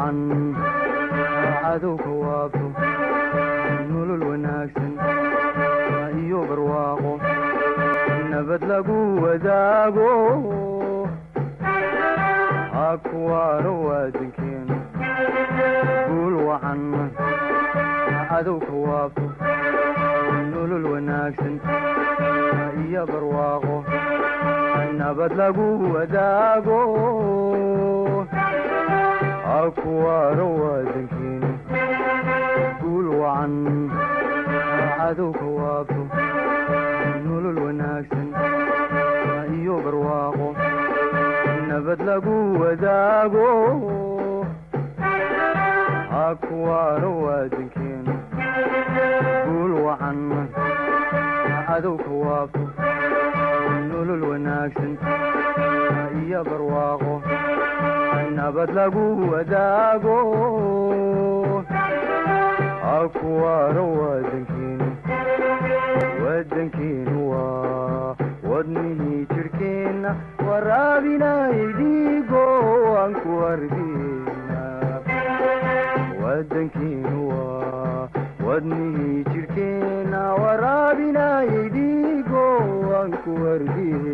Wacan cadowka waabto, nolol wanaagsan iyo barwaaqo nabad lagu wadaago, ha ku waaro wadankeenu. Guul wacan cadowka waabto, nolol wanaagsan iyo barwaaqo nabad lagu wadaago, ha ku waaro wadankeenu. Guul wacan cadowka waabto, nolol wanaagsan iyo barwaaqo nabad lagu wadaago, ha ku waaro wadankeenu. Guul wacan cadowka waabto, nolol wanaagsan iyo barwaaqo nabad lagu wadaago, ha ku waaro wadankeenu. Wadankeenu waa wadnihii jirhkeenna, waraabinayay dhiigo aan ku hardina. Wadankeenu waa wadnihii jirhkeenna, waraabinayay dhiigo aan ku hardina.